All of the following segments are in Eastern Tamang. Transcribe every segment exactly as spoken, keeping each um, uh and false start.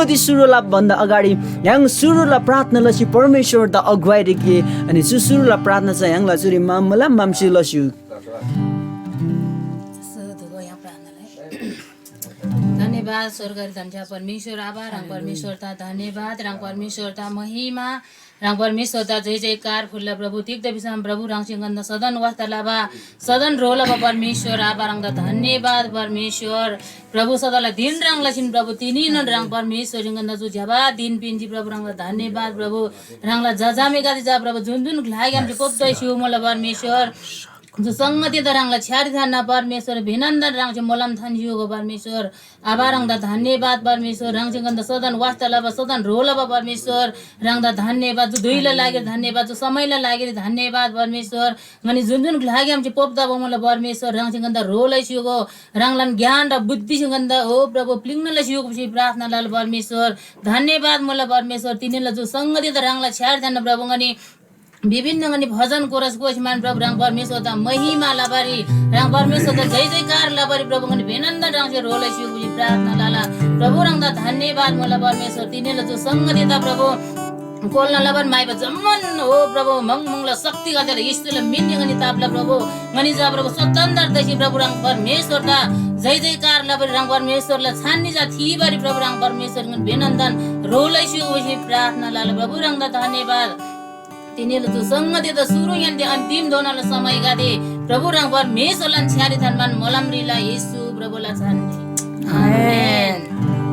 सुरु लबा भन्दा अगाडि य्‍हाङ सुरुला प्रार्थना लसी परमेश्‍वरदा अगुवाई रिगे। अनि चु सुरुला प्रार्थना चा य्‍हाङला चुरी मामला मामसे लस्‍यु। धन्यवाद स्वर्गरी धन्‍छ्‌या परमेश्‍वर आबा, ह्राङ परमेश्‍वरदा धन्‍यवाद, ह्राङ परमेश्‍वरदा महिमा, ह्राङ परमेश्‍वरदा जय जयकार फुल्‍ला प्रभु। तिग्‍दा भिसम प्रभु ह्राङसे ङन्‍दा सदन वास्‍ता लबा, सदन ह्रो लबा परमेश्‍वर आबा, ह्राङदा धन्‍यवाद परमेश्‍वर। प्रभु सदाला दिन ह्राङ लसीन प्रभु तिनीनोन ह्राङ परमेश्‍वरसे ङन्‍दा चु ज्‍यबा दिन पिन्‍जी प्रभु, ह्राङदा धन्‍यवाद प्रभु। ह्राङला जजामेगदे चा प्रभु जुन जुन ग्‍लाग्‍याम जे पोप्‍दै स्‍यु मुला परमेश्‍वर। जो संगति त ह्राङला छ्‌यारी थान्‍ना परमेश्‍वर, भिनन्‍दन ह्राङसे मोलम थान युगो परमेश्‍वर। आबा ह्राङदा धन्‍यवाद परमेश्‍वर, ह्राङसे ङन्‍दा सदन वास्‍ता लबा, सदन ह्रो लबा परमेश्‍वर, ह्राङदा धन्‍यवाद। जो धुइला लागिरी धन्‍यवाद, जो समयला लागिरी धन्‍यवाद परमेश्‍वर। ङनी जुन जुन ग्‍लाग्‍याम जे पोप्‍दा मुला परमेश्‍वर, ह्राङसे ङन्‍दा ह्रो लैस्‍युगो, ह्राङलान ज्ञान र बुद्धिसे ङन्‍दा ओ प्रभु प्‍लिङ्ना लैस्‍युगो भिसी प्रार्थना लला परमेश्‍वर। धन्‍यवाद मुला परमेश्‍वर, तिनीला जो संगति त ह्राङला छ्‌यारी थान्‍ना प्रभु ङनी विभिन्न ङनी भजन कोरस कोसी मान प्रभु ह्राङ परमेश्‍वरदा महिमा लबारी, ह्राङ परमेश्‍वरदा जय जयकार लबारी प्रभु ङनी भिनन्‍दन ह्राङसे ह्रो लैस्‍युगो भिसी प्रार्थना लला। प्रभु ह्राङदा धन्‍यवाद मुला परमेश्‍वर, तिनीला जो संगतिदा प्रभु कोल्‍ना लबान म्‍हाइबा जम्‍मान हो प्रभु, मङ मुङला शक्तिगदेला येशूला मिनरी ङनी ताप्‍ला प्रभु। ङनी जा प्रभु स्वतन्त्र तसी प्रभु ह्राङ परमेश्‍वरदा जय जयकार लबारी ह्राङ परमेश्‍वरला छान्‍नी जा थीबारी प्रभु ह्राङ परमेश्‍वर ङनी भिनन्‍दन ह्रो लैस्‍युगो भिसी प्रार्थना लला। प्रभु ह्राङदा धन्‍यवाद। तिनीला चु संगतिदा सुरुहेन्‍से अन्‍तिम धोनाला समयगदे प्रभु ह्राङ परमेश्‍वरलान छ्‌यारी थान्‍बान मोलम रिला येशू प्रभुला छान्‍नी। आमेन।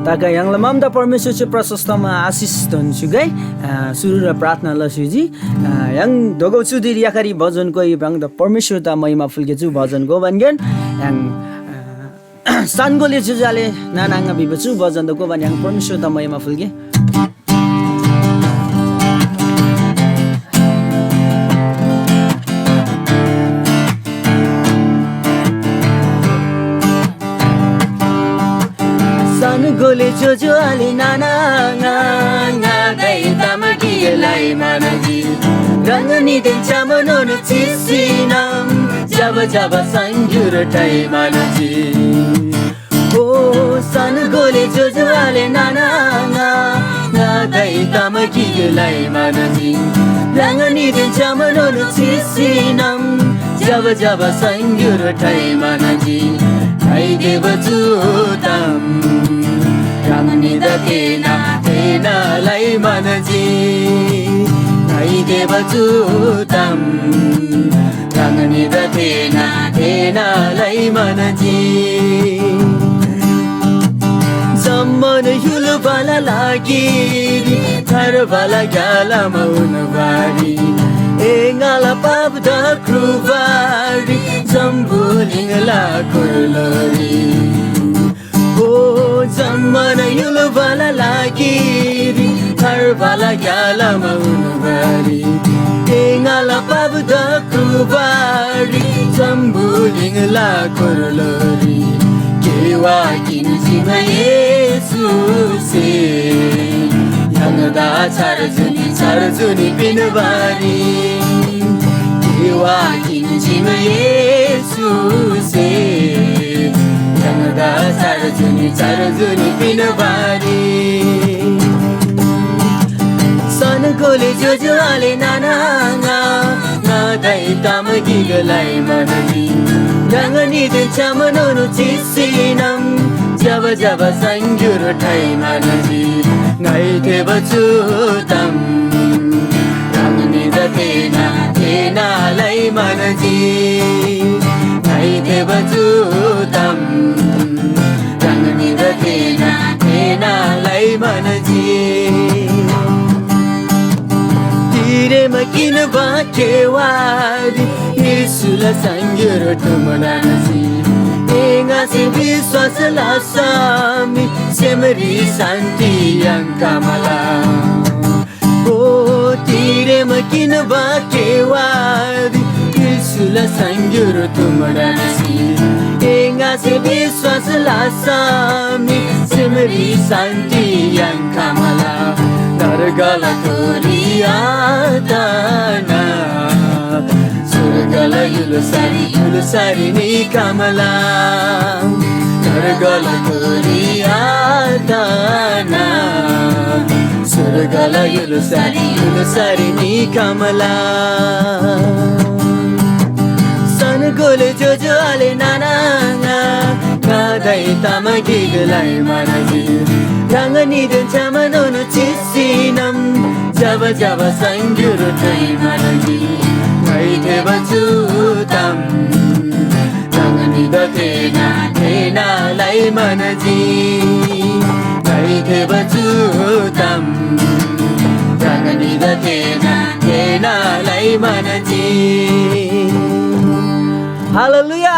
ताका य्‍हाङला मामदा परमेश्‍वरसे प्रशस्तमा आशिष दोन्‍स्‍युगै। अ, सुरुला प्रार्थना लस्‍युजी। अ, य्‍हाङ दोगौ चुदिर याखारी भजन कोइ भ्राङदा परमेश्‍वरदा महिमा फुल्‍गे चु भजन गोबानगेन। य्‍हाङ, अ, सानगोले जुजाले नाना आङा भिबा चु भजन द गोबान य्‍हाङ परमेश्‍वरदा महिमा फुल्‍गे। सानगोले जोजो आले नाना आङा, आङा दाइ तामा गिगेलाई मानजी। रङनी देन चामनोन चिसिनम, जब जब संगुर टाइ मानजी। ओ सानगोले जोजो आले नाना आङा, आङा दाइ तामा गिगेलाई मानजी। रङनी देन चामनोन चिसिनम, जब जब संगुर टाइ मानजी। टाइ देबा चु ताम, रङनी द तेना, तेना लाई मानजी। टाइ देबा चु ताम, ह्राङनीदा तेना तेना लै मानजी। जम्‍मान य्‍हुलबाला लागिरी थार्बाला ग्‍यालामा उन्‍बारी, एङाला पापदा क्रुबारी जम्‍बुलिङला कुर्लोरी। ओ जम्‍मान य्‍हुलबाला लागिरी थार्बाला ग्‍यालामा उन्‍बारी, एङाला पापदा क्रुबारी जम्‍बुलिङला कुर्लोरी। केवा किन्‍जीमा येशूसे, य्‍हाङदा छार जुनी, छार जुनी पिन्‍बारी। केवा किन्‍जीमा येशूसे, य्‍हाङदा छार जुनी, छार जुनी पिन्‍बारी। सानगोले ज्‍योज्‍यो आले नाना आङा, ङादाइ ताम गिकलाइ मानजी। ह्राङनीदेन छ्‌यामनोन चिसीनम, ज्‍यबा ज्‍यबा संग्‍युर ठाइ मानजी। ङाइ थेबा चु ताम ह्राङनीदा थेःना, थेःना लइ मानजी। ङाइ थेबा चु ताम ह्राङनीदा थेःना, थेःना लइ मानजी। तिरेमा किनबा केवारी येशूला संग्‍युर टुमडानजी। एङासे विश्‍वास लसमी सेमरी शान्‍ति याङ्‌खमला। ओ तिरेम किनबा केवारी येशूला संग्‍युर तुमडानसी। एङासे विश्‍वास लसमी सेमरी शान्‍ति याङ्‌खमला। नरगला तोरी आताना, स्‍वर्गला य्‍हुल्‍सारी, य्‍हुल्‍सारी निखमला। नरगला तोरी आताना, स्‍वर्गला य्‍हुल्‍सारी य्‍हुल्‍सारी निखम्‍ला। सनगोले ज्‍योज्‍यो आले नाना आङा, ङादाइ तामा गिकलाइ म्‍हन्‍जी। ह्राङनीदेन छ्‌यामनोन चिसीनम जब जब सङ्ग्‍युर ठै म्‍हन्‍जी। ङाइ थेबा चु ताम ह्राङनीदा थेःना थेःना लइ म्‍हन्‍जी। ङाइ थेबा चु ताम ह्राङनीदा थेःना थेःना लइ म्‍हन्‍जी। हालेलुया।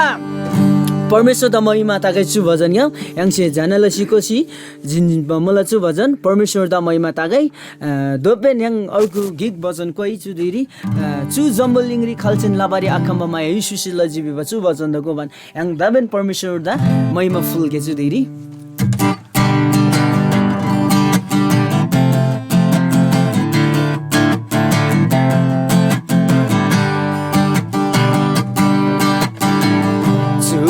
परमेश्‍वरदा महिमा तागै। चु भजन य्‍हाङसे ज्‍यना लसी कोसी जिन्‍बा मुला। चु भजन परमेश्‍वरदा महिमा तागै। अ, दोब्‍बेन य्‍हाङ अर्गु गिक भजन कोइ चु धुइरी, अ, चु जम्‍बुलिङरी खाल्‍सेन लबारी आखम्‍बा माया येशूसे लजी भिबा चु भजनदा गोबान य्‍हाङ दाबेन परमेश्‍वरदा महिमा फुल्‍गे चु धुइरी। चु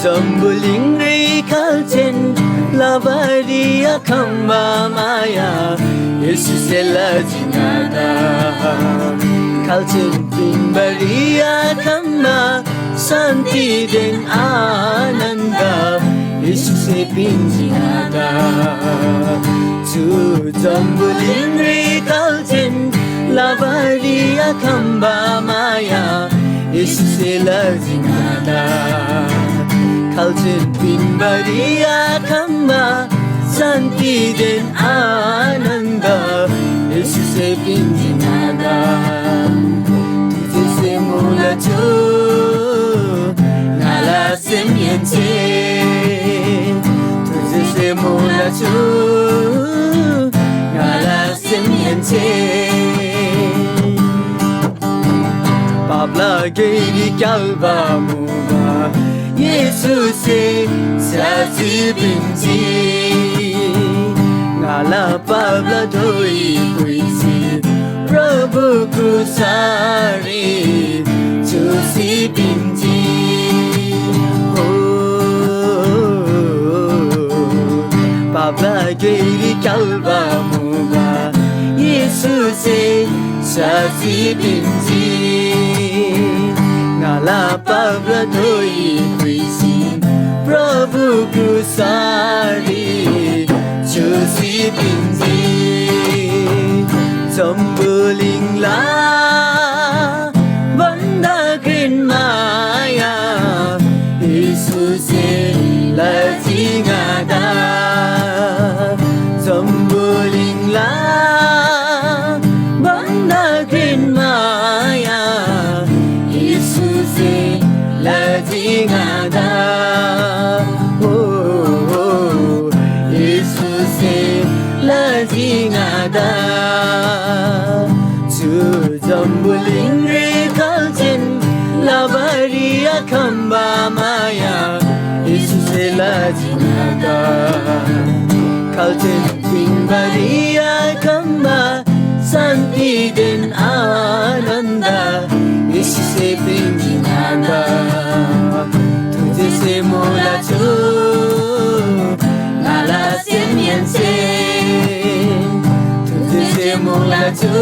जम्‍बुलिङरी खाल्‍सेन लबारी आखम्‍बा माया येशूसे लजी ङादा। खाल्‍सेन पिन्‍बारी आखम्‍बा शान्‍तिदेन आनन्‍द येशूसे पिन्‍जी ङादा। चु जम्‍बुलिङरी खाल्‍सेन लबारी आखम्‍बा माया येशूसे लजी ङादा। खाल्‍सेन पिन्‍बारी आखम्‍बा शान्‍तिदेन आनन्‍द येशूसे पिन्‍जी ङादा। थुजेसे मुला चु ङाला सेमहेन्‍से, थुजेसे मुला चु ङाला सेमहेन्‍से। पापला गेरी क्‍याल्‍बा मुबा येशूसे स्‍यासी पिन्‍जी। ङाला पापला धोइ पुइसी प्रभु क्रुसरी चुसी पिन्‍जी। हो, पापला गेरी क्‍याल्‍बा मुबा येशूसे स्‍यासी पिन्‍जी। ङाला पापला धोइ पुइसी प्रभु क्रुसरी चुसी पिन्‍जी। जम्‍बुलिङला भन्‍दा घ्रेन माया येशूसे लजी ङादा। जम्‍बुलिङला भन्‍दा घ्रेन माया येशूसे लजी ङादा। हो, येशूसे लजी ङादा। चु जम्‍बुलिङरी खाल्‍सेन लबारी आखम्‍बा माया येशूसे लजी ङादा। खाल्‍सेन पिन्‍बारी आखम्‍बा शान्‍तिदेन आनन्‍द येशूसे पिन्‍जी ङादा। थुजेसे मुला चु ङाला सेमहेन्‍से, थुजेसे मुला चु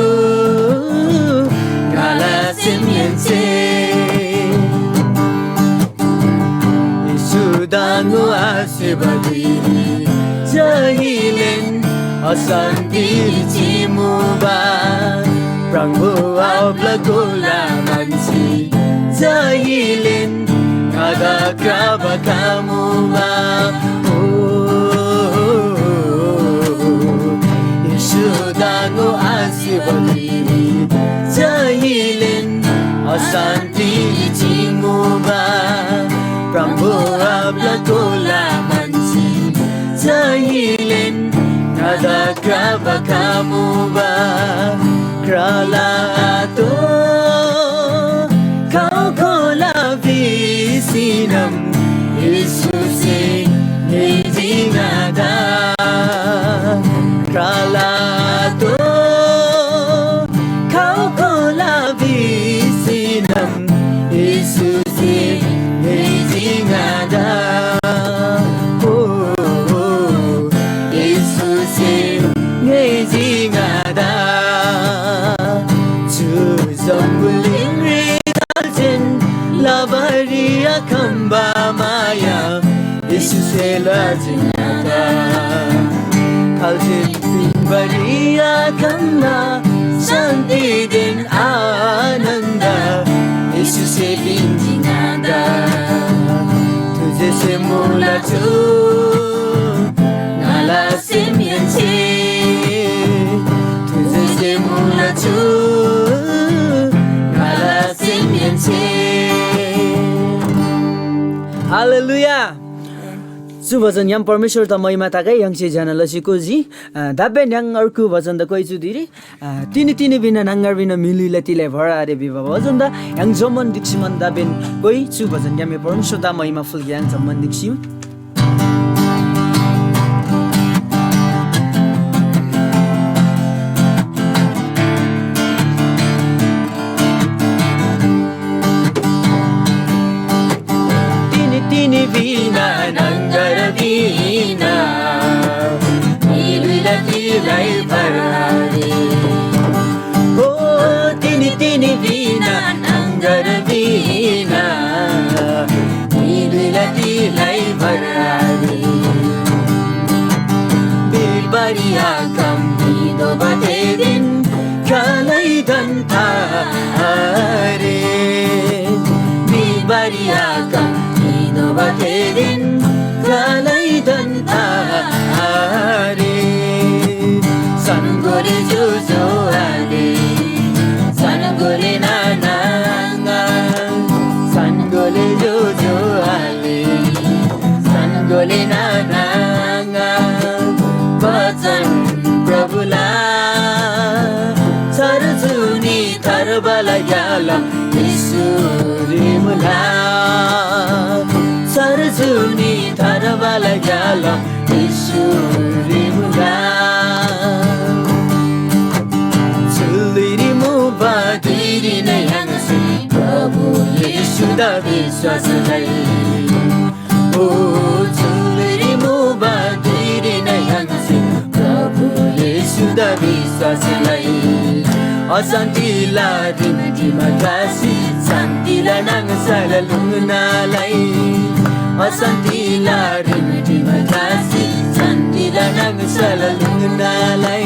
ङाला सेमहेन्‍से। येशू दाङो आसेबा धुइरी जहिलेन अशान्‍ति चिमुबा। प्राङबो आब्‍ला गोला मान्छे जहिलेन ङादा क्राबा कामुबा। ओ, येशू दाङो आसेबा धुइरी जहिलेन अशान्‍ति चिमुबा। प्राङबो आब्‍ला गोला मान्छे जहिलेन ङादा क्राबा कामुबा। क्राला आतो खाउ खोला भिसीनम येशूसे ङ्‌हेजी ङादा। क्राला आतो खाउ खोला भिसीनम येशूसे ङ्‌हेजी ङादा। ओ, ओ, येशूसे ङ्‌हेजी पिन्‍बारी आखम्‍ना शान्तिदेन आनन्द येशूसे पिन्‍जी ङादा। तुझेसे मुला छु ङाला सेमहेन्‍से, तुझेसे मुला छु ङाला सेमहेन्‍से। हालेलुया। चु भजनग्‍याम परमेश्‍वरदा महिमा तगै य्‍हाङसे ज्‍यना लसी कोजी। अ, दाब्‍बेन य्‍हाङ अर्गु भजनदा कोइ चु धिरी, अ, तिनी तिनी भिना न्‍हङगर भिना म्‍हिलुइला तिलै भर आरे भिबा भजनदा य्‍हाङ जम्‍मान ढिक्‍सी मन दाब्‍बेन कोइ चु भजनग्‍याम परमेश्‍वरदा महिमा फुल्‍गे य्‍हाङ जम्‍मान ढिक्‍सी। तिनी तिनी भिना न्‍हङगर भिना म्‍हिलुइला तिलै भर आरे। ओ तिनी तिनी भिना न्‍हङगर भिना म्‍हिलुइला तिलै भर आरे। बिलबारी आखम निदोबा तेदिन खालै धन्‍ता आरे। बिलबारी आखम निदोबा तेदिन खालै धन्‍ता आरे। सनगोले जो जो आले, सनगोले नाना ङा, सनगोले जो जो आले, सनगोले नाना ङा, वचन प्रभुला छर जुनी थरबाला ग्‍यालम येशूरी मुला। छर जुनी थरबाला ग्‍यालम येशूरी मुला। चुलिरी मुबा धुइरी नै य्‍हाङसे प्रभु येशूदा विश्‍वास लइ। ओ चुलिरी मुबा धुइरी नै य्‍हाङसे प्रभु येशूदा विश्‍वास लइ। अशान्‍तिला रिमठिमा ख्‍लासी शान्‍तिला नाङसल लुङ्ना लइ। अशान्‍तिला रिमठिमा ख्‍लासी शान्‍तिला नाङसल लुङ्ना लइ।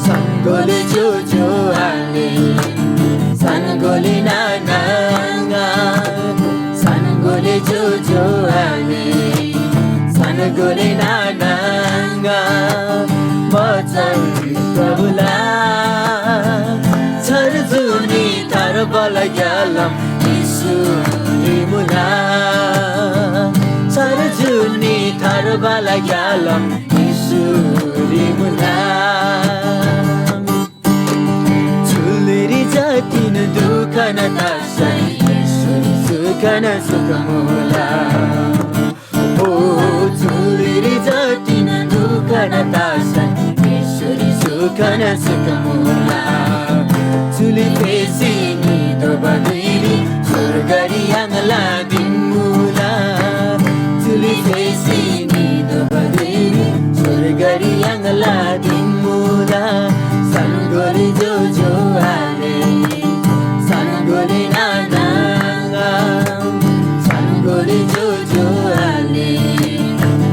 सनगोले जो जो आले, सनगोले नाना ङा, सनगोले जो जो आले, सनगोले नाना ङा, वचन प्रभुला छर जुनी थरबाला ग्‍यालम येशूरी मुला। छर जुनी थरबाला ग्‍यालम येशूरी मुला। चुलिरी जातिन दुःखन तसै येशूरी सुखन सुख मुला। ओ चुलिरी जातिन दुःखन तसै येशूरी सुखन सुख मुला। चुली फेसी निदोबा धुइरी स्‍वर्गरी य्‍हाङला दिमुला। चुली फेसी निदोबा धुइरी स्‍वर्गरी य्‍हाङला दिमुला। सनगोले जो जो आले, सनगोले नाना ङा, सनगोले जो जो आले,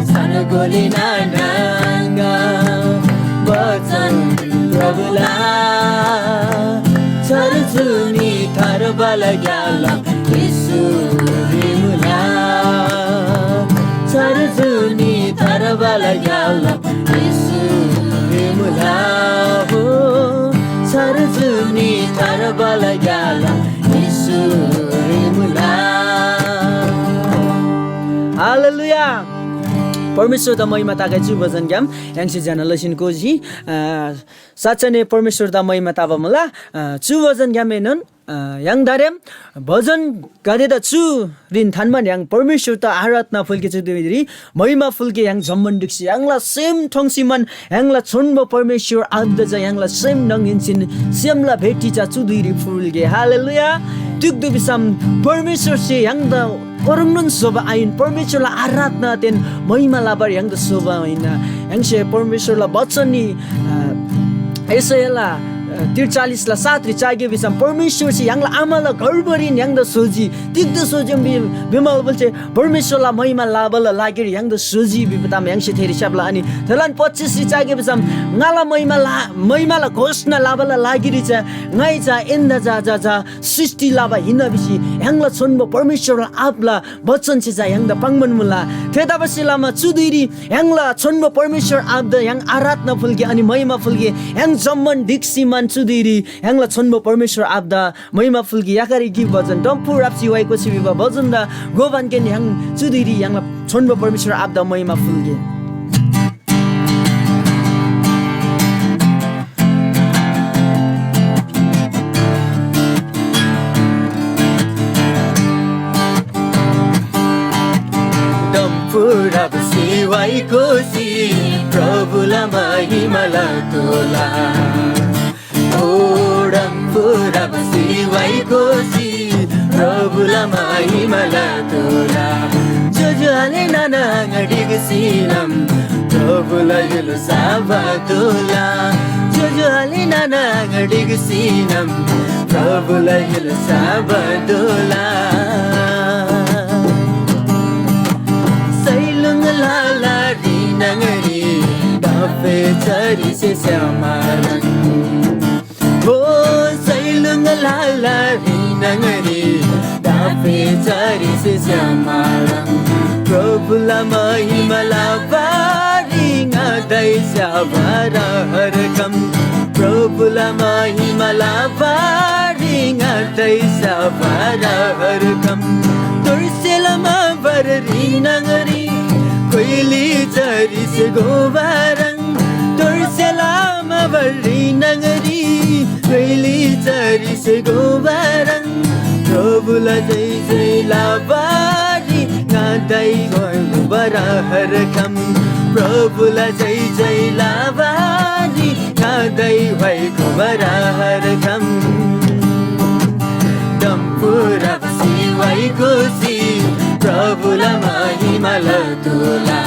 सनगोले नाना ङा, वचन प्रभुला छर जुनी थरबाला ग्‍यालम येशूरी मुला। छर जुनी थरबाला ग्‍यालम येशूरी मुला। हो, छर जुनी थरबाला ग्‍यालम येशूरी मुला। हालेलुया। परमेश्‍वरदा महिमा तगै चु भजनग्‍याम य्‍हाङसे ज्‍यना लसीन कोजी। अ, साँच्‍चै नै परमेश्‍वरदा महिमा तबा मुला। अ, चु भजनग्‍यामएनोन, अ, य्‍हाङ दारेम भजनगदेदा चुरीन थान्‍बान य्‍हाङ परमेश्‍वरदा आराधना फुल्‍के चु धुइरी महिमा फुल्‍के य्‍हाङ जम्‍मान ढिक्‍सी य्‍हाङला सेम ठोङ्सीमान य्‍हाङला छोन्‍बो परमेश्‍वर आबादा चा य्‍हाङला सेम न्‍हङहेन्‍सेन सेमला भेटी चा चु धुइरी फुल्‍गे। हालेलुया। तिग्‍दो भिसम परमेश्‍वरसे य्‍हाङदा ओह्रङ्नोन स्‍होबा आहिन, परमेश्‍वरला आराधनादेन महिमा लबारी य्‍हाङदा स्‍होबा हिन्‍ना। य्‍हाङसे परमेश्‍वरला बचननी, अ, यशैयाला त्रिचालिसला सातरी चा गिक भिसम परमेश्‍वरसे य्‍हाङला आमाला गर्भरीन य्‍हाङदा स्‍होजी। तिग्‍दा स्‍होजीम भि-, भिमल बुल्‍से परमेश्‍वरला महिमा लबाला लागिरी य्‍हाङदा स्‍होजी भिबा ताम य्‍हाङसे थेरी स्‍याप्‍ला। अनि थेलान पच्‍चिसरी चा गिक भिसम ङाला महिमा ला-, महिमाला घोषणा लबाला लागिरी चा ङाइ चा एन्‍दा चा, चा, चा सृष्‍टि लबा हिन्‍ना भिसी य्‍हाङला छोन्‍बो परमेश्‍वरला आबाला बचनसे चा य्‍हाङदा पाङ्‌बान मुला। थेतबासेलमा चु धुइरी य्‍हाङला छोन्‍बो परमेश्‍वर आबादा य्‍हाङ आराधना फुल्‍गे अनि महिमा फुल्‍गे। य्‍हाङ जम्‍मान ढिक्‍सी मान चु धुइरी य्‍हाङला छोन्‍बो परमेश्‍वर आबादा महिमा फुल्‍गे। याकरी गिक बचन डम्‍फु राप्‍सी वाइ कोसी भिबा बचनदा गोबानकेन य्‍हाङ चु धुइरी य्‍हाङला छोन्‍बो परमेश्‍वर आबादा महिमा फुल्‍गे। डम्‍फु राप्‍सी वाइ कोसी प्रभुला महिमा लतोःला। ओ डम्‍फु राप्‍सी वाइ कोसी प्रभुला महिमा लतोःला। ज्‍योज्‍यो आले नाना आङा ढिक्‍सीनम प्रभुला य्‍हुल्‍सा बतोःला। ज्‍योज्‍यो आले नाना आङा ढिक्‍सीनम प्रभुला य्‍हुल्‍सा बतोःला। सैलुङ लाला री नङरी डाफे चरी से श्यामारङ। हो सैलुङ लाला री नङरी डाफे चरी से श्यामारङ। प्रभुला महिमा लबारी ङादै स्‍याबार हरकम। प्रभुला महिमा लबारी ङादै स्‍याबार हरकम। तोर्सेला माबार री नङरी कोइली चरी से गोबारङ। तोर्सेला माबार री नङरी कोइली चरी से गोबारङ। प्रभुला जय जय लबारी ङादै गोबार हरकम। प्रभुला जय जय लबारी ङादै गोबार हरकम। डम्‍फु राप्‍सी वाइ कोसी प्रभुला महिमा लतोःला।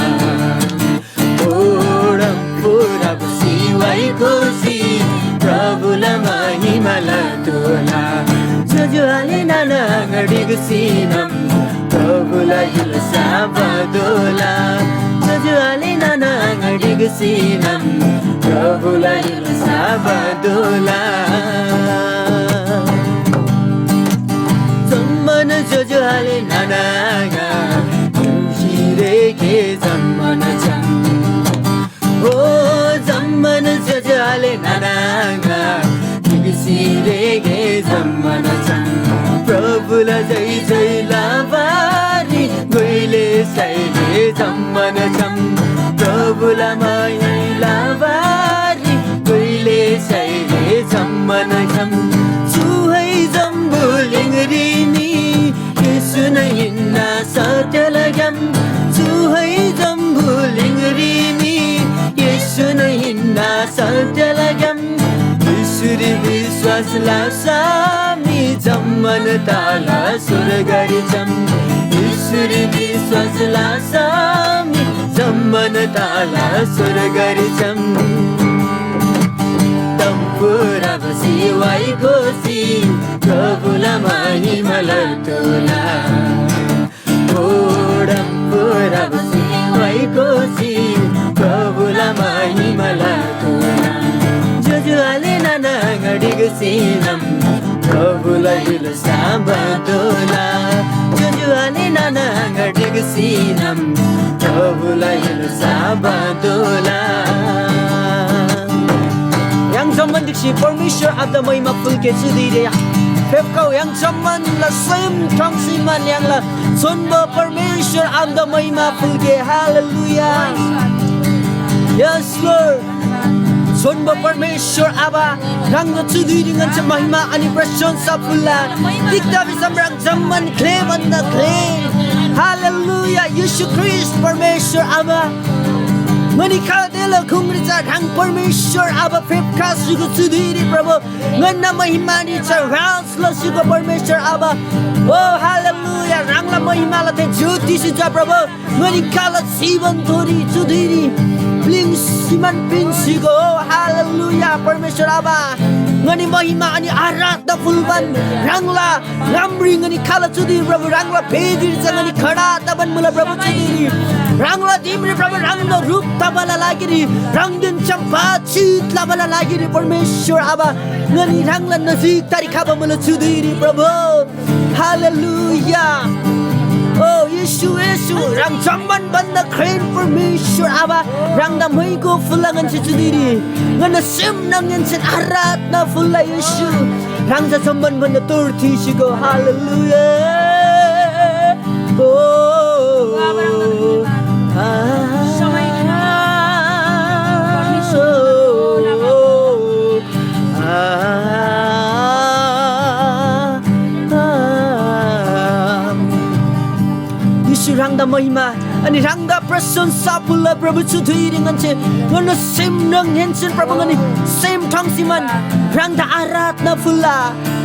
ओडम पुरब सिवाई कोसी प्रभुला महिमा लतोःला। ज्‍योज्‍यो आले नाना आङा ढिक्‍सीनम प्रभुला य्‍हुल्‍सा बतोःला। ज्‍योज्‍यो आले नाना आङा ढिक्‍सीनम प्रभुला य्‍हुल्‍सा बतोःला। जम्‍मान ज्‍योज्‍यो आले नाना आङा, ढिक्‍सी रे गे जम्‍मान छ्‌याम। ओ जम्‍मान ज्‍योज्‍यो आले नाना आङा, ढिक्‍सी रे गे जम्‍मान छ्‌याम। प्रभुला जय जय लबारी गोइले साइले जम्‍मान छ्‌याम। प्रभुला माया लबारी गोइले साइले जम्‍मान छ्‌याम। चु है जम्‍बुलिङरी मी येशून हिन्‍ना सत्‍यला ग्‍याम। चु है जम्‍बुलिङरी मी येशून हिन्‍ना सत्‍यला ग्‍याम। येशूरी विश्‍वास लसम मी जम्‍मान तला स्‍वर्गरी छ्‌याम। येशूरी विश्‍वास लसम मी जम्‍मान तला स्‍वर्गरी छ्‌याम। तम्‍बुरा बसी वाइ गोसी प्रभुला महिमा लतोःला। ओडम पुरब सिवाई कोसी प्रभुला महिमा लतोःला। ज्‍योज्‍यो आले नाना आङा ढिक्‍सीनम प्रभुला य्‍हुल्‍सा बतोःला। ज्‍योज्‍यो आले नाना आङा ढिक्‍सीनम प्रभुला य्‍हुल्‍सा बतोःला। य्‍हाङ जम्‍मान ढिक्‍सी परमेश्‍वर आबादा महिमा फुल्‍गे चु धुइरी फेप्‍खउ। य्‍हाङ जम्‍मानला सयम ठङसी मान य्‍हाङला छोन्‍बो परमेश्‍वर आबादा महिमा फुल्‍गे। हालेलुया। Yes Lord। छोन्‍बो परमेश्‍वर आबा, ह्राङदा चु धुइरी ङन्‍से महिमा अनि प्रशंसा फुल्‍ला। तिग्‍दा भिसम ह्राङ जम्‍मान ग्‍ले भन्‍दा ग्‍ले। हालेलुया। येशू ख्रीष्‍ट परमेश्‍वर आबा, ङनी खादेला खुङरी चा ह्राङ परमेश्‍वर आबा फेप्‍खा स्‍युगु चु धुइरी प्रभु ङन्‍ना महिमारी चा ह्रास लसीको परमेश्‍वर आबा। ओ हालेलुया, ह्राङला महिमाला थे ज्योतिषी चा प्रभु ङनी काला जीवन थोरी चु धुइरी प्लिङ सिमन पिन्‍सीको। ओ हालेलुया परमेश्‍वर आबा। अनि महिमा अनि आराधना फुल्बान ह्राङला ङामरी ङनी खाल चुधुइरी प्रभु, ह्राङला भेदीरी चा ङनी खडा तबान मुला प्रभु चुधुइरी। ह्राङला दिमरी प्रभु, ह्राङला रूप तबाला लागिरी, ह्राङदेन छ्‌याम बातचित लबाला लागिरी परमेश्‍वर आबा, ङनी ह्राङला नजिक तरी खबा मुला चुधुइरी प्रभु। हालेलुया। ओ येशू, येशू, ह्राङ जम्‍मान भन्‍दा घ्रेन परमेश्‍वर आबा, ह्राङदा मैको फुल्‍ला ङन्‍से चुधुइरी। ङन्‍ना सेम न्‍हङहेन्‍सेन आराधना फुल्‍ला येशू। ह्राङ चा जम्‍मान भन्‍दा तोर थिसीगो। हालेलुया। ओ, आ, येशू ह्राङदा महिमा अनि ह्राङदा प्रशंसा फुल्‍ला प्रभु। चु धुइरी ङन्‍से ङन्‍ना सेम न्‍हङहेन्‍सेन प्रभु ङनी सेम ठङसीमान ह्राङदा आराधना फुल्‍ला।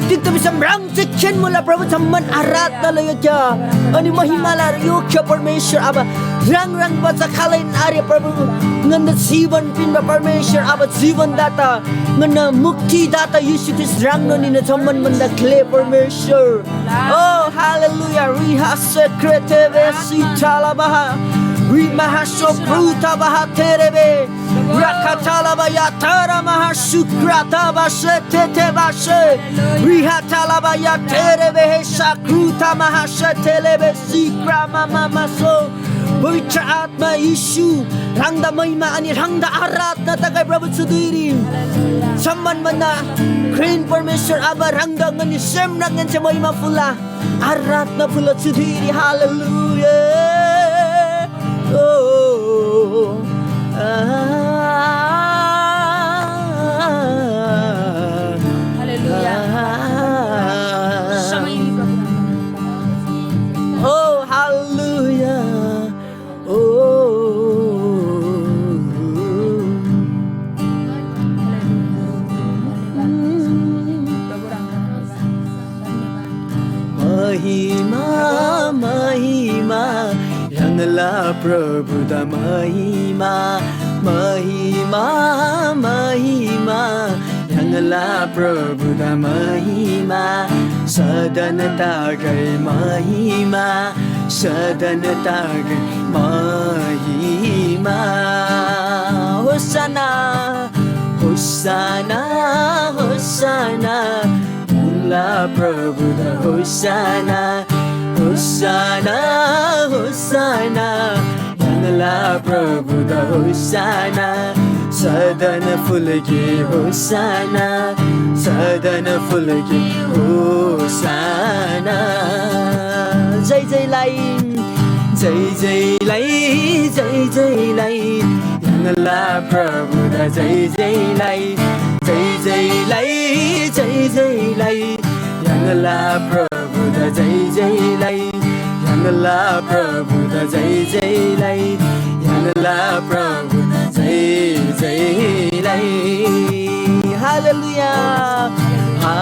तिग्‍दा भिसम ह्राङ चिक्‍खेन मुला प्रभु, जम्‍मान आराधनाला योग्य अनि महिमाला योग्य परमेश्‍वर आबा। ह्राङ ह्राङ बच्‍चा खालैन आरे प्रभु, ङन्‍दा जीवन पिन्‍बा परमेश्‍वर आबा, जीवनदाता, ङन्‍ना मुक्तिदाता येशू ख्रीष्‍ट ह्राङनोन हिन्‍ना जम्‍मान भन्‍दा ग्‍ले परमेश्‍वर। ओ हालेलुया। रिहा सेक्रेटे बे सिटाला बहा, रिमाहा सोप्रुता बहा तेरे बे। Rakatala bayatara mahashukrata bashetete bashe. Rihatala bayatere behe shakruta mahashetele be sikra mama maso. पवित्र आत्मा येशू, ह्राङदा महिमा अनि ह्राङदा आराधना तगै प्रभु चु धुइरी। सम्मान भन्दा घ्रेन परमेश्‍वर आबा, ह्राङदा ङनी सेम ह्राङहेन्‍से महिमा फुल्‍ला। आराधना फुल्‍ला चु धुइरी। हालेलुया। ओ, आ, हालेलुया। आ, समय नि प्रभु। ओ, हालेलुया। ओ, महिमा, महिमा, य्‍हाङला प्रभुदा महिमा, महिमा, महिमा, य्‍हाङला प्रभुदा महिमा, सदन तागै महिमा, सदन तागै महिमा। होसाना, होसाना, होसाना, य्‍हाङला प्रभुदा होसाना, होसाना, होसाना, य्‍हाङला प्रभुदा होसाना, सदन फुलगे होसाना, सदन फुलगे होसाना। जय जय लाई, जय जय लाई, जय जय लाई, य्‍हाङला प्रभुदा जय जय लाई, जय जय लाई, जय जय लाई, य्‍हाङला प्रभुदा जय जय लाई, य्‍हाङला प्रभुदा जय जय लाई, य्‍हाङला प्रभुदा जय जय लाई। हालेलुया। हा,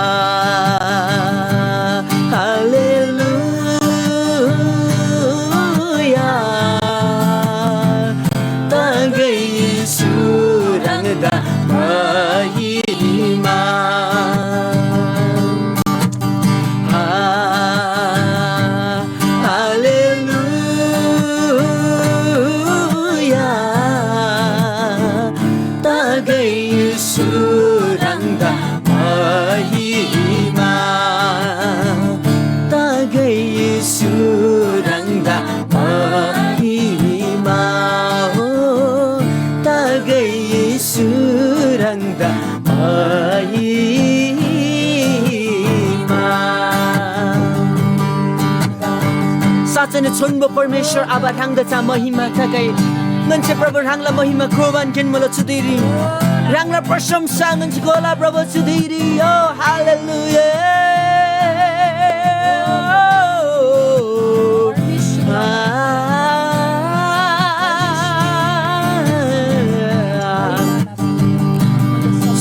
हालेलुया। तागै येशू ह्राङदा महिमा। हा, हालेलुया। तागै येशू ह्राङदा महिमा। तागै येशू ह्राङदा महिमा हो। तागै येशू ह्राङदा महिमा। साँच्चै नै छोन्‍बो परमेश्‍वर आबा, ह्राङदा चा महिमा तगै। ङन्‍से प्रभु ह्राङला महिमा क्रोबान केन्‍मुला चु धुइरी। ह्राङला प्रशंसा ङन्‍से घोला प्रभु चु धुइरी। ओ हालेलुया।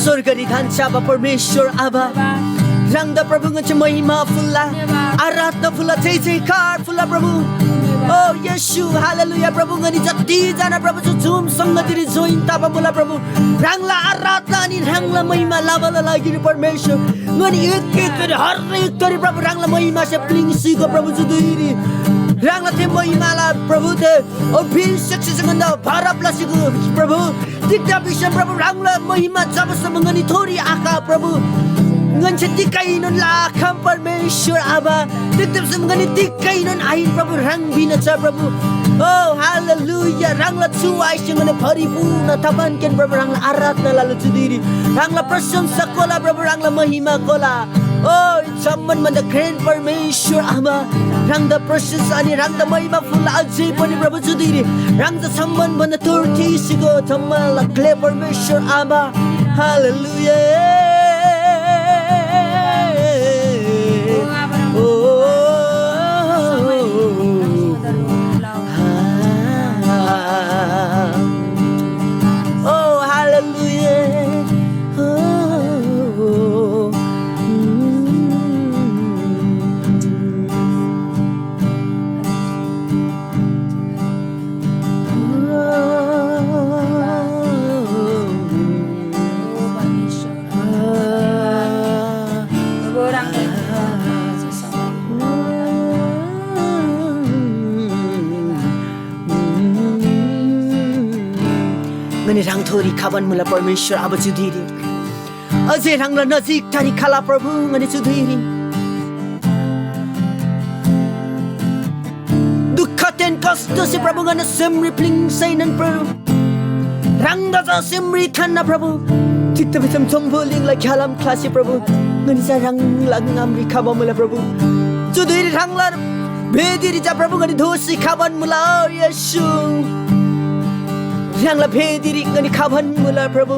स्‍वर्गरी धन्‍छ्‌याबा परमेश्‍वर आबा, ह्राङदा प्रभु ङन्‍से महिमा फुल्‍ला, आराधना फुल्‍ला, जय जयकार फुल्‍ला प्रभु। ओ येशू, हालेलुया प्रभु, ङनी जति जना प्रभु चु जुम संगतिरी जोइन तबा मुला प्रभु, ह्राङला आराधना अनि ह्राङला महिमा लबाला लागिरी परमेश्वर, ङनी एक एक गरी हर एक गरी प्रभु ह्राङला महिमासे प्लिङ्सीगो प्रभु चु धुइरी। ह्राङला थे महिमाला प्रभु थे अभिषेकसे ङन्‍दा भरप लसीगो प्रभु। तिग्‍दा भिसम प्रभु ह्राङला महिमा जबसम्म ङनी थोरी आखा प्रभु, ङन्‍से तिगैनोन लाखम परमेश्‍वर आबा। तिग्‍दा भिसम ङनी तिगैनोन आहिन प्रभु, ह्राङ बिना छ प्रभु। ओ हालेलुया, ह्राङला छु आइसे ङनी भरिपूर्ण तबानकेन प्रभु ह्राङला आराधना लला चु धुइरी। ह्राङला प्रशंसा कोला प्रभु, ह्राङला महिमा कोला। ओ जम्‍मान भन्‍दा घ्रेन परमेश्‍वर आमा, ह्राङदा प्रशंसा अनि ह्राङदा महिमा फुल्‍ला अझै पनि प्रभु चु धुइरी। ह्राङदा जम्‍मान भन्‍दा तोर थीसीगो जम्‍मानला ग्‍ले परमेश्‍वर आमा। हालेलुया। ओ, ओ, हालेलुया। ङनी ह्राङथोरी खबान मुला परमेश्‍वर आबा चु धुइरी। अझै ह्राङला नजिक तरी खला प्रभु ङनी चु धुइरी। दुःखदेन कष्‍टसे प्रभु ङन्‍ना सेमरी प्‍लिङ्सैनोन प्रभु ह्राङदा चा सेमरी थान्‍ना प्रभु। तिग्‍दा भिसम जम्‍बुलिङला घ्‍यालाम ख्‍लासी प्रभु ङनी चा ह्राङला ङामरी खबा मुला प्रभु। चु धुइरी ह्राङला भेदीरी चा प्रभु ङनी दोःसी खबान मुला ओ येशू। ह्राङला भेदीरी ङनी खबान मुला प्रभु।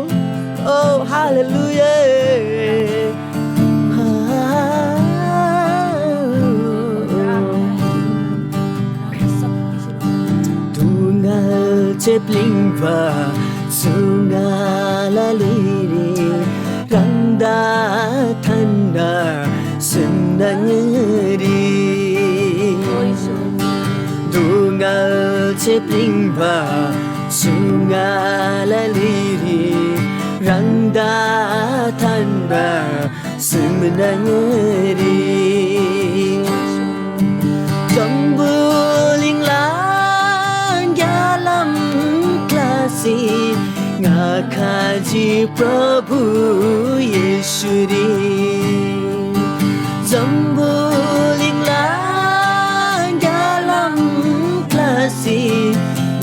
ओ हालेलुया। दुङल चेप्लिङ्बा सुङाला लिरी ह्राङदा थान्‍ना सुन्‍नङरी। दुङल चेप्लिङ्बा सुङाला लिरी ह्राङदा थान्‍ना सुम्‍नङरी। जम्‍बुलिङला ग्‍यालाम क्‍लासी ङा खजी प्रभु येशूरी। जम्‍बुलिङला ग्‍यालाम क्‍लासी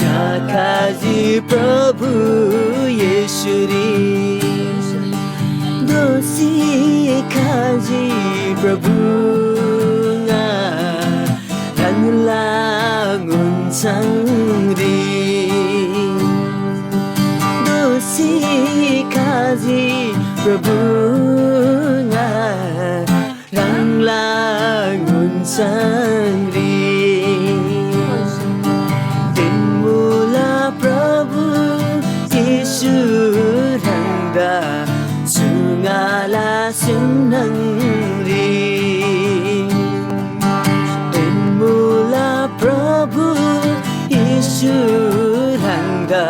ङा खजी प्रभु येशूरी। दोःसी खजी प्रभु ङा ह्राङला ङोन्‍छाङरी। दोःसी खजी प्रभु ङा ह्राङला ङोन्‍छाङरी। तेन्‍मुला प्रभु येशू ह्राङदा सुङाला सुम्‍नङरी। तेन्‍मुला प्रभु येशू ह्राङदा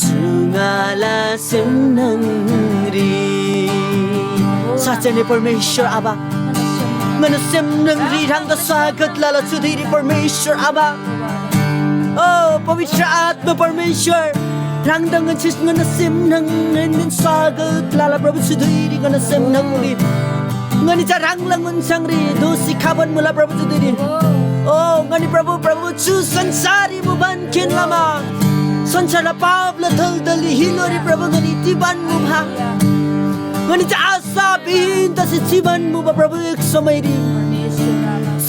सुङाला सुम्‍नङरी। साँच्‍चै नै परमेश्‍वर आबा, ङन्‍ना सेमनङरी ह्राङदा स्वागत लला चु धुइरी परमेश्‍वर आबा। ओ पवित्र आत्मा परमेश्‍वर, ह्राङदा ङन्‍से ङन्‍ना सेमनङरी स्वागत लला प्रभु चु धुइरी ङन्‍ना सेमनङरी। ङनी चा ह्राङला ङोन्‍छाङरी दोःसी खबान मुला प्रभु चु धुइरी। ओ ङनी प्रभु, प्रभु चु संसाररी मुबान खेन लमा संसारला पापला थलथली हिलोरी प्रभु ङनी चिबान मुबा। ङनी चा आशाविहीन तसी चिबान मुबा प्रभु एक समयरी।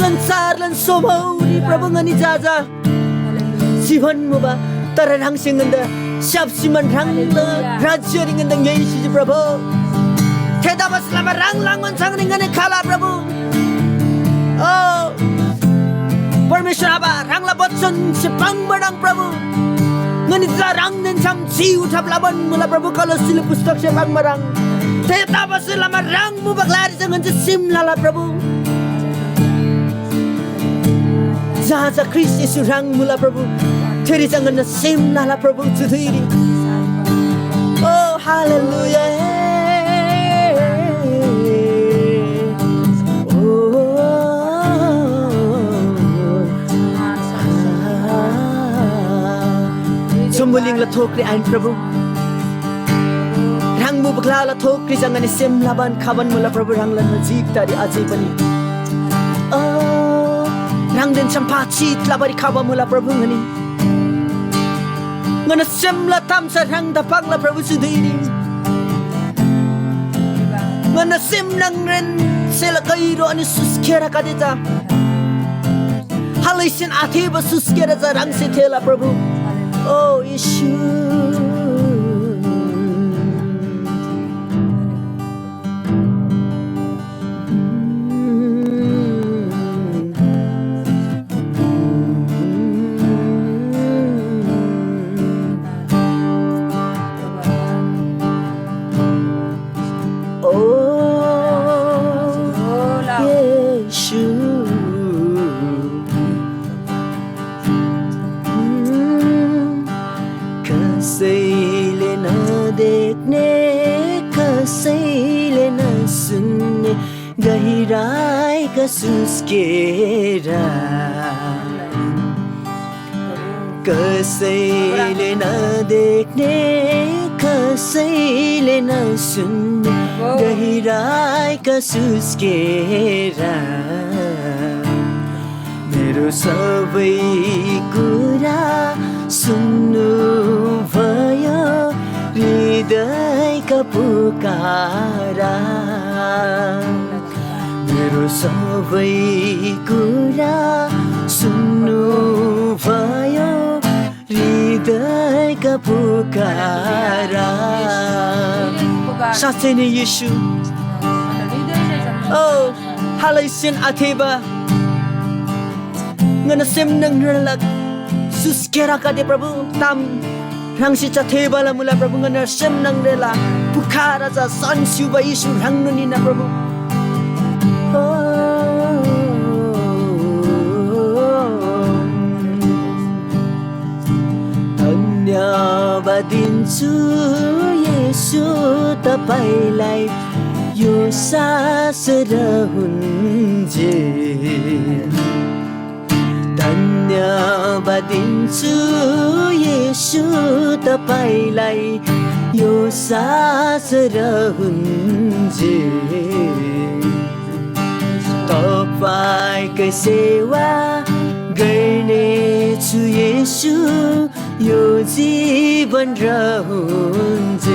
संसारलान स्वभावरी प्रभु ङनी चा चा चिबान मुबा। तर ह्राङसे ङन्‍दा स्‍याप्‍सीमान ह्राङला राज्‍यरी ङन्‍दा ङ्‌योइसी चिजी प्रभु। थेतबासेलमा ह्राङला ङोन्‍छाङरी ङनी खला प्रभु। ओ परमेश्‍वर आबा, ह्राङला वचनसे पाङ्बा ह्रङ् प्रभु। ङनी चा ह्राङदेन छ्‌याम जी उठब लबान मुला प्रभु, कलोस्‍सीला पुस्तकसे पाङ्बा ह्रङ्। थेतबासेलमा ह्राङ मुबा ग्‍लारी चा ङन्‍से सिम लला प्रभु। जहाँ चा ख्रीष्‍ट येशू ह्राङ मुला प्रभु, थेरी चा ङन्‍ना सेम न्‍हला प्रभु चु धुइरी। ओ हालेलुया। ओ जम्‍बुलिङला थोकरी आइन प्रभु। ह्राङ मुबा ग्‍लाला थोकरी चा ङनी सेम लबान खबान मुला प्रभु, ह्राङला नजिकतारी अझै पनि। ओ, ह्राङदेन छ्‌याम बातचित लबारी खबा मुला प्रभु ङनी। ङन्‍ना सेमला ताम चा ह्राङदा पाङ्ला प्रभु चु धुइरी। ङन्‍ना सेम न्‍हङरेन सेला गहिरो अनि सुस्‍केरागदे चा हालैसेन आथेःबा सुस्‍केरा चा ह्राङसे थेःला प्रभु। ओ येशू। ओ येशू। कसैले नदेख्ने, कसैले नसुन्ने गहिराइका सुस्केरा। कसैले नदेख्ने, कसैले नसुन्ने गहिराइका सुस्केरा। मेरो सबै कुरा सुन्नु भयो, हृदयका पुकारा। मेरो सबै कुरा सुन्नु भयो, हृदयका पुकारा। साँच्चै नै येशू। ओ, हालैसेन आथेःबा ङन्‍ना सेम न्‍हङला सुस्‍केरागदे प्रभु ताम ह्राङसे चा थेःबाला मुला प्रभु, ङन्‍ना सेम न्‍हङरेला पुकारा चा सन्‍स्‍युबा येशू ह्राङनोन हिन्‍ना प्रभु। ओ, धन्यवाद दिन्छु येशू तपाईंलाई, यो सास रहन्‍जेल। धन्यवाद दिन्छु येशू तपाईंलाई, यो सास रहन्‍जेल। तपाईंकै सेवा गर्नेछु येशू, यो जीवन रहन्‍जेल।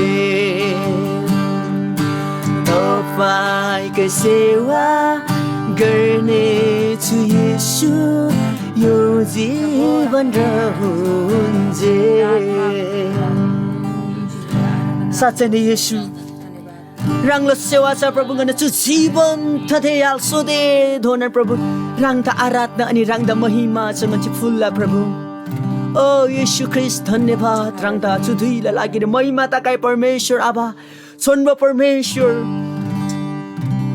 तपाईंको सेवा गर्नेछु येशू, यो जीवन रहन्‍जेल। साँच्चै नै येशू, ह्राङला सेवा छ प्रभु, ङन्‍ना चु जीवन थथे य्‍हाल सोधे धोना प्रभु, ह्राङदा आराधना अनि ह्राङदा महिमा छ ङन्‍से फुल्‍ला प्रभु। ओ येशू ख्रीष्‍ट, धन्‍यवाद, ह्राङदा चु धुइला लागिरी महिमा तगै परमेश्‍वर आबा, छोन्‍बो परमेश्‍वर,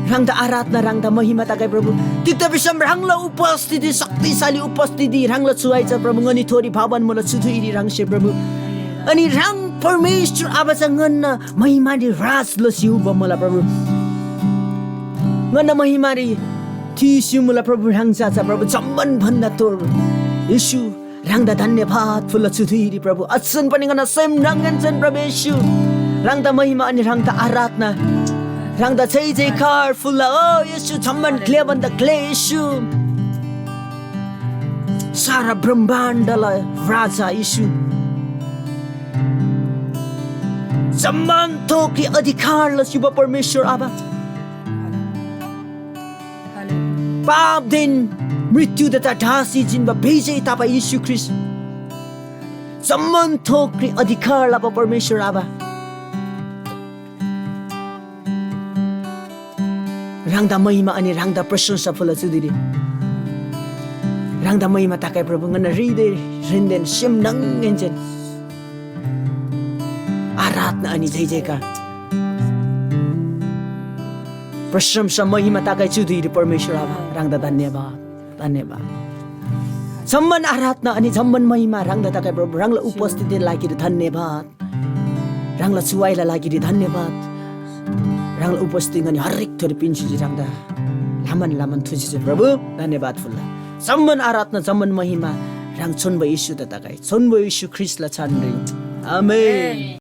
ह्राङदा आराधना, ह्राङदा महिमा तगै प्रभु। तिग्‍दा भिसम ह्राङला उपस्थिति, शक्तिशाली उपस्थिति, ह्राङला छुवाइ छ प्रभु, ङनी थोरी भवन मुला चु धुइरी ह्राङसे प्रभु। अनि ह्राङ परमेश्‍वर आबा चा ङन्‍ना महिमारी राज लसी उबा मुला प्रभु। ङन्‍ना महिमारी थीसी मुला प्रभु, ह्राङ चा चा प्रभु जम्‍मान भन्‍दा तोर येशू। ह्राङदा धन्‍यवाद फुल्‍ला चु धुइरी प्रभु। अझन पनि ङन्‍ना सेम ह्राङएनसेन प्रभु येशू, ह्राङदा महिमा अनि ह्राङदा आराधना, ह्राङदा जय जयकार फुल्‍ला। ओ येशू, जम्‍मान ग्‍ले भन्‍दा ग्‍ले येशू, सारा ब्रह्माण्डला राजा येशू, जम्‍मान थोकरी अधिकार लसी उबा परमेश्‍वर आबा। पापदेन मृत्युदा चा ढासी जिन्‍बा विजय तबा येशू ख्रीष्‍ट, जम्‍मान थोकरी अधिकार लबा परमेश्‍वर आबा, ह्राङदा महिमा अनि ह्राङदा प्रशंसा फुल्‍ला चु धुइरी। ह्राङदा महिमा तगै प्रभु, ङन्‍ना हृदय ह्रिन्‍देन सेम न्‍हङएनसेन आराधना अनि जय जयकार, प्रशंसा, महिमा तगै चु धुइरी परमेश्‍वर आबा, ह्राङदा धन्‍यवाद, धन्‍यवाद। जम्‍मान आराधना अनि जम्‍मान महिमा ह्राङदा तगै प्रभु। ह्राङला उपस्थितिला लागिरी धन्यवाद। ह्राङला चुवाइला लागिरी धन्यवाद। ह्राङला उपस्थिति ङनी हरेक थरी पिन्‍सी ह्राङदा लामन लामन थुसी प्रभु धन्यवाद फुल्‍ला। जम्‍मान आराधना जम्‍मान महिमा ह्राङ चुन्‍बा येशूदा तगै। चुन्‍बा येशू ख्रीष्‍टला छानरी। आमेन।